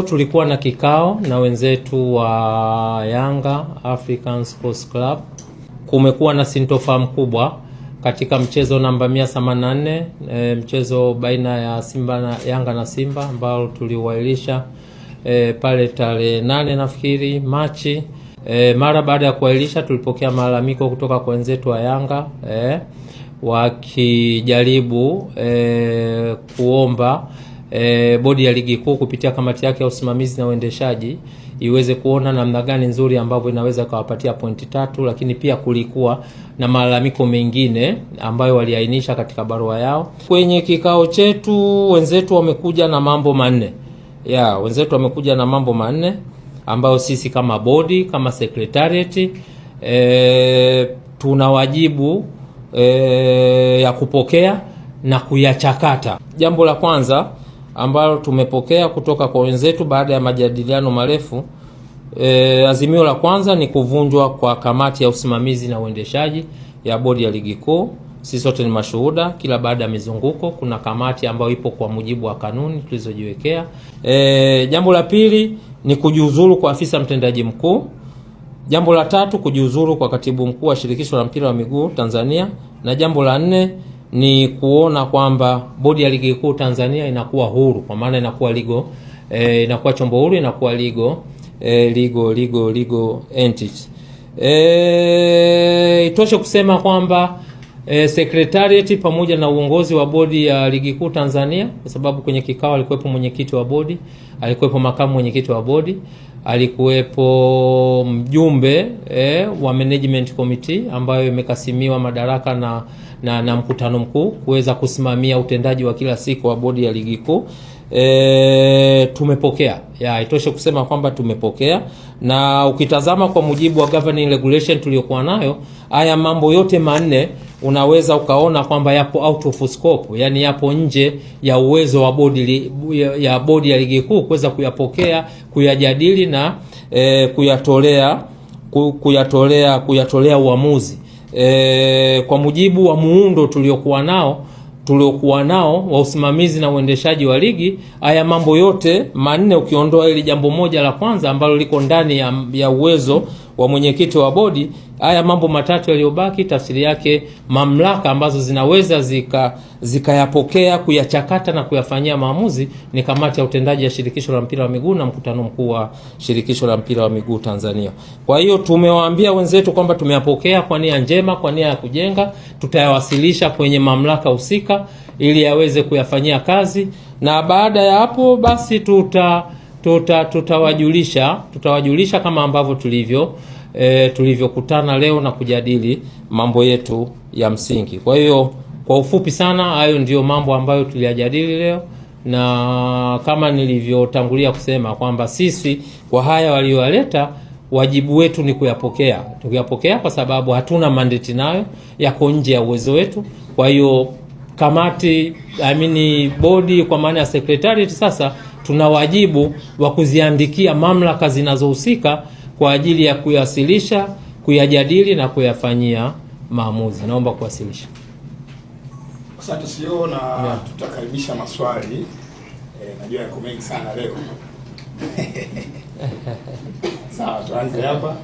Tulikuwa na kikao na wenzetu wa Yanga African Sports Club. Kumekuwa na sintofahamu kubwa katika mchezo namba 184, mchezo baina ya Simba na Yanga na Simba ambao tuliuahirisha pale tarehe 8 nafikiri Machi. Mara baada ya kuahirisha tulipokea malalamiko kutoka kwa wenzetu wa Yanga wakijaribu kuomba bodi ya ligi kuu kupitia kamati yake ya usimamizi na uendeshaji iweze kuona namna gani nzuri ambavyo inaweza kuwapatia pointi 3, lakini pia kulikuwa na malalamiko mengine ambayo waliainisha katika barua yao. Kwenye kikao chetu wenzetu wamekuja na mambo manne. Ya, wenzetu wamekuja na mambo manne ambayo sisi kama bodi, kama secretariat tuna wajibu ya kupokea na kuyachakata. Jambo la kwanza ambalo tumepokea kutoka kwa wenzetu baada ya majadiliano marefu, azimio la kwanza ni kuvunjwa kwa kamati ya usimamizi na uendeshaji ya bodi ya ligi kuu. Sisi sote ni mashuhuda, kila baada ya mizunguko kuna kamati ambayo ipo kwa mujibu wa kanuni tulizojiwekea. Jambo la pili ni kujiuzuru kwa afisa mtendaji mkuu. Jambo la tatu, kujiuzuru kwa katibu mkuu wa shirikisho la mpira wa miguu Tanzania, na jambo la nne ni kuona kwamba bodi ya ligi kuu Tanzania inakuwa huru, kwa maana inakuwa ligo, inakuwa chombo huru, inakuwa ligo, legal entity. Itoshe kusema kwamba secretariat pamoja na uongozi wa bodi ya ligi kuu Tanzania, kwa sababu kwenye kikao alikuwepo mwenyekiti wa bodi, alikuwepo makamu mwenyekiti wa bodi, alikuwepo mjumbe wa management committee ambayo imekasimiwa madaraka na mkutano mkuu kuweza kusimamia utendaji wa kila siku wa bodi ya ligi kuu. Tumepokea. Ya, itoshe kusema kwamba tumepokea, na ukitazama kwa mujibu wa governing regulation tuliyokuwa nayo, haya mambo yote manne unaweza ukaona kwamba yapo out of scope, yani yapo nje ya uwezo wa bodi ya ligi kuu kuweza kuyapokea, kuyajadili na kuyatolea uamuzi. Kwa mujibu wa muundo tuliokuwa nao wa usimamizi na uendeshaji wa ligi, haya mambo yote manne ukiondoa ili jambo moja la kwanza ambalo liko ndani ya uwezo wa mwenyekiti wa bodi, haya mambo matatu yaliyobaki, tafsiri yake mamlaka ambazo zinaweza zikayapokea, kuyachakata na kuyafanyia maamuzi ni kamati ya utendaji ya shirikisho la mpira wa miguu na mkutano mkuu wa shirikisho la mpira wa miguu Tanzania. Kwa hiyo tumewaambia wenzetu kwamba tumeyapokea kwa nia njema, kwa nia ya kujenga, tutayawasilisha kwenye mamlaka husika ili yaweze kuyafanyia kazi, na baada ya hapo basi tutawajulisha kama ambavyo tulivyokutana leo na kujadili mambo yetu ya msingi. Kwa hiyo kwa ufupi sana hayo ndiyo mambo ambayo tuliyajadili leo, na kama nilivyotangulia kusema kwamba sisi kwa haya walioyaleta wajibu wetu ni kuyapokea. Tukiyapokea kwa sababu hatuna mandate nayo, yako nje ya uwezo wetu. Kwa hiyo kamati, bodi kwa maana ya secretariat, sasa tuna wajibu wa kuziandikia mamlaka zinazohusika kwa ajili ya kuyawasilisha, kuyajadili na kuyafanyia maamuzi. Naomba kuwasilisha. Asante CEO, na tutakaribisha maswali. Najua yako mengi sana leo. Sawa, tuanze hapa.